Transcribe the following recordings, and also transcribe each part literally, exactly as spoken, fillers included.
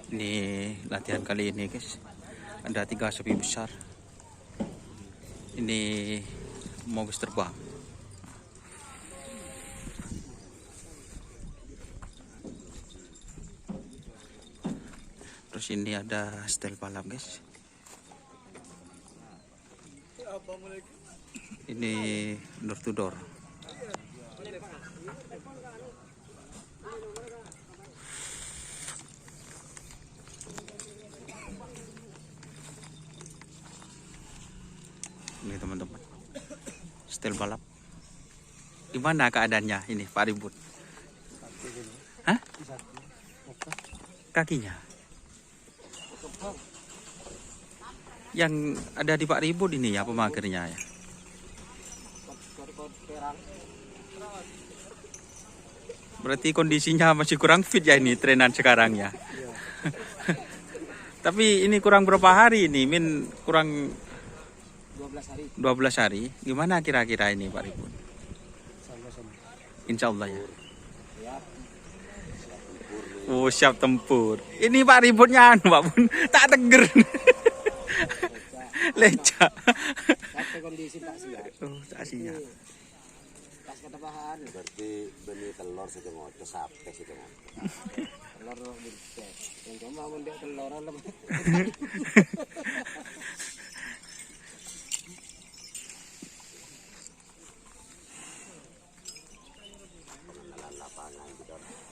Ini latihan kali ini, guys. Ada tiga sapi besar. Ini mau bus terbang. Terus ini ada setel balap, guys. Ini door to door. Ini, teman-teman. Setel balap. Gimana keadaannya ini, Pak Ribut? Hah? Kakinya? Yang ada di Pak Ribut ini ya pemagernya ya. Berarti kondisinya masih kurang fit ya ini trenan sekarang ya. Tapi ini kurang berapa hari ini, Min? Kurang dua belas hari. Gimana kira-kira ini, Pak Ribut? Insya Allah ya. Oh, siap tempur. Ini Pak Ributnya anu, Pak Bun. Tak teger. Lecak. Sampai kondisi tak siap. Oh, tak siap. Pas kata Pak Han. Berarti bânnè tellor sè ngoco, sapè sè ngoco. Tellor bintek. Yang cuma mendek tellor alam.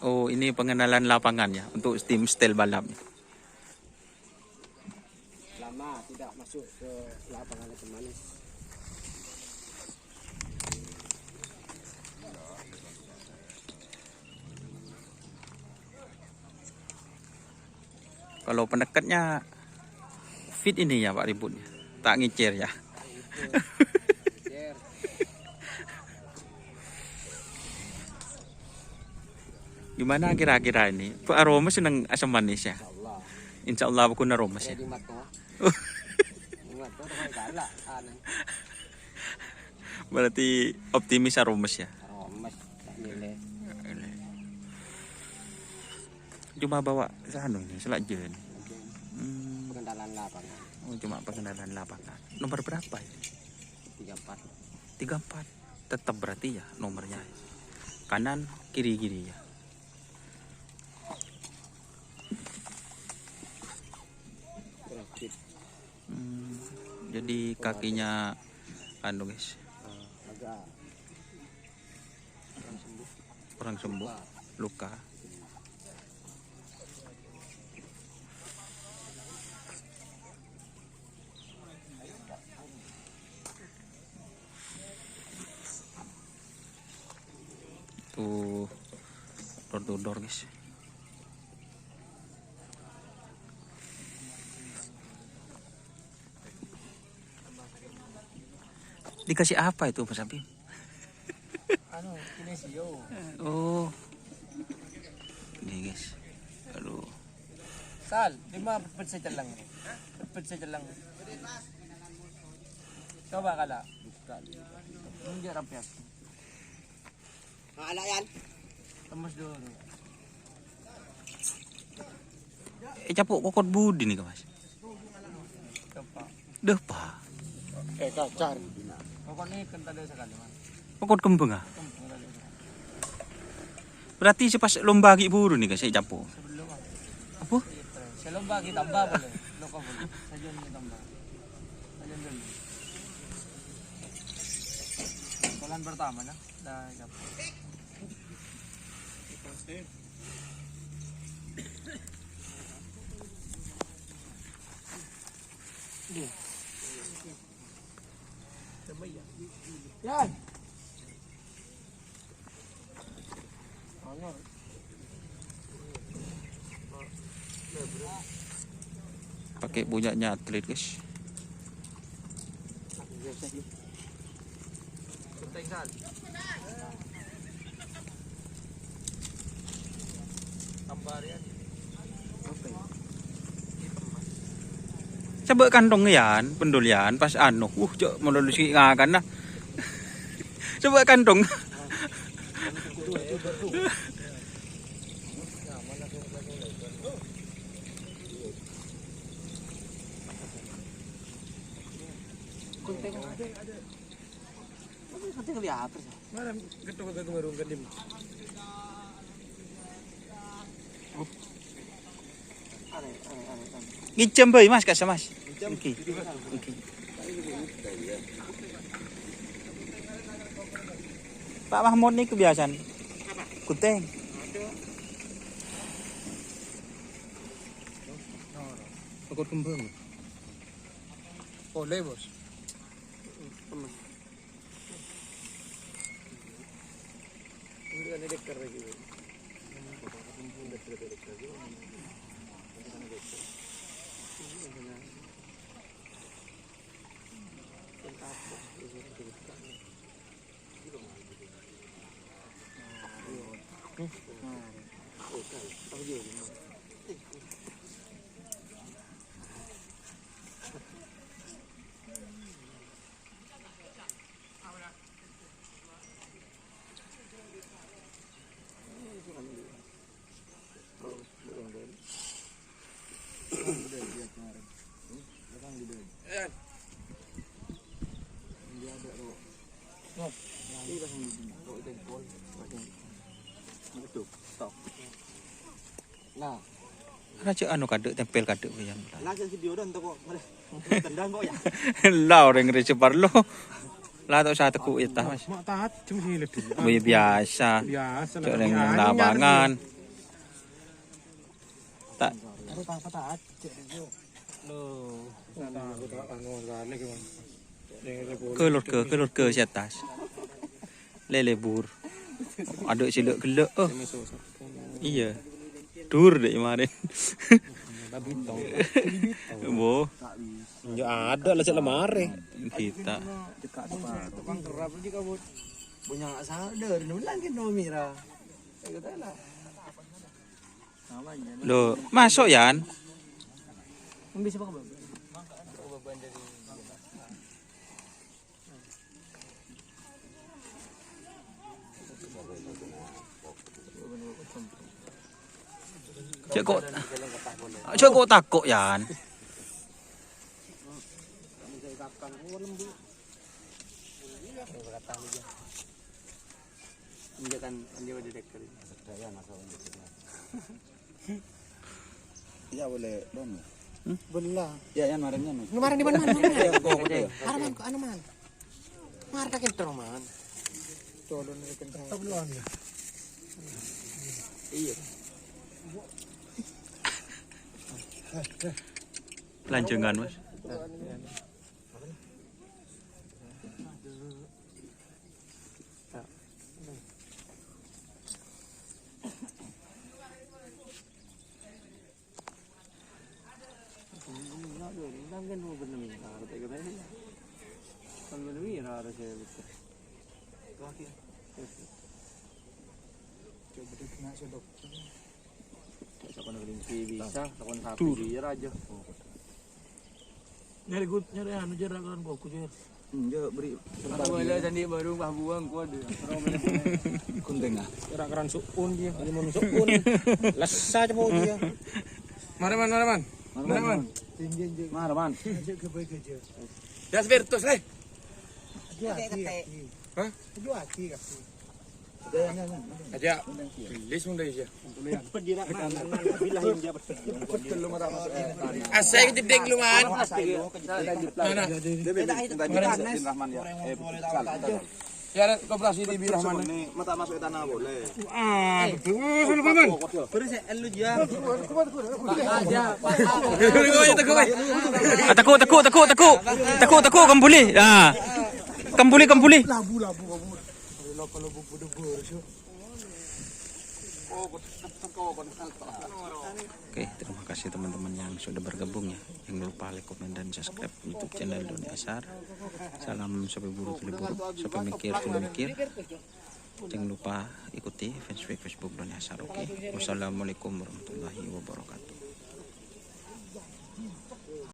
Oh, ini pengenalan lapangan ya untuk tim setel balap. Lama tidak masuk ke lapangan Leucon Manis. Kalau pendekatnya fit ini ya, Pak Ribut. Tak ngecer ya. Gimana kira-kira ini? Pak, aroma seneng asam manis ya? Insya Allah bukan aroma ya. Berarti optimis aromes ya? Aromes, tak milih. Cuma bawa sanu ini, selak jen. Hmm. Pengenalan lapangan. Oh, cuma pengenalan lapangan. Nomor berapa ini? Tiga empat. Tiga empat. Tetap berarti ya nomornya. Kanan, kiri, kiri ya. Rakit. Hmm, jadi kakinya anu, guys. Agak kurang sembuh. Kurang sembuh. Luka. Tuh, door to door, guys. Dikasih apa itu, Mas Abim? Anu, kinesio. Oh. Ini, guys. Aduh. Sal, di mana pepet saya celang? Pepet saya celang. Coba kala. Bukan. Enggak rapi aku. Ala yan. Tembus dulu. Eh, capuk kokot budi nih, Mas. Coba. Deh, Pak. Eh, kacar. Pokoknya kental sekali, Mas. Kokot kembang, ah? Kembang tadi sekali. Berarti sè pas lomba ghi' buru nèka sè ècapo'. Sebelum, Mas. Apa? Sè lomba ghi' tambah boleh. Loko boleh. Saja ini tambah. Saja dulu. Bulan pertama, nah. Dah, ècapo'. Iya. Yan. Pakai punyanya atlet, guys. Coba kantong yan, pendul yan, pas anu, uh, cok, mau lulus ngakan lah. Coba kantong. Nginjhâm bhâi, Mas, kassa', Mas. Ngghi. Ngghi. Pak Mahmud nèko biasana ghunthèng. Takut kembang. Boleh, Bos. Nah, Raja anu kadhuk, tempel kadhuk, yan. Lah, sing video don toko. Tendang kok, ya? Lah, orèng rèya parlo. Lah, ta' osa tekuk, ya, ta', Mas. Mak tajem sih, lebih. Wih, biasa. Biasa, cok, lebih rèng anu, lapangan. Nyarè. Tak. Aduh, tak apa, tak ajak, yuk. Loh. Nah, aku tak anu, balik, Mas. Keluarga, keluarga si atas. Lè lebur. Adhu' sè gellâ'-gellâ', oh. Iyâ. Dur dâ' marèn. Bo. Ya ada lah, cek lemari. Kita. Tukang kerap lagi kabut. Punya nggak sadar, ini lagi no Mira. Saya kata lah. Loh, masuk, Yan? Bisa pakai beban. Cek kok, cek kok tako', Yan? Injekan, injek udah dekat. Iya, boleh, Bang. Hmm? Boleh lah. Ya, Yan, marèn, Yan. Kemarin di mana, mana, mana? Iya, kok, kok, iya. Arman, kok anu, Man? Marta kentro, Man. Tolong ini kentro. Tetap lu, Yan. Iya. Lanjungan, Mas. Coba deh kena sodok. Bisa, takon sapi dia aja. Nyari gut, nyari anu, Jer, kan kok, Jer. Hmm, dia beri. Kata boleh tadi baru bah buang, kuat dia. Kunting, ah. Keran-keran sukun dia, ini mau sukun. Lesa coba dia. Mari, Man, mari, Man. Mari, Man. Mari, Man. Tinggi, tinggi. Mari, Man. Aja ke baik aja. Das Virtus, leh. Aja, aja, aja. Hah? Aja, aja, aja. Aja. Gelis mun dari siya. Asai ke jedek lu, Man. Mana? Rahman, ya. Eh, bukan. Ya, ada koperasi di Rahman. Ini mata masuk tanah boleh. Ah, betul. Sana, Paman. Terus ya, lu, Jan. Aja. Teguh, teguh, teguh. Teguh, teguh, teguh, teguh. Teguh, teguh, kembali. Ah. Kembali, kembali. Labu, labu, labu. Oke, terima kasih teman-teman yang sudah bergabung ya. Jangan lupa like, komen, dan subscribe YouTube channel Doni Asar. Salam sampè buru tuli buru, sampè mikir tuli mikir. Jangan lupa ikuti fanspage Facebook Doni Asar, oke? Wassalamualaikum warahmatullahi wabarakatuh.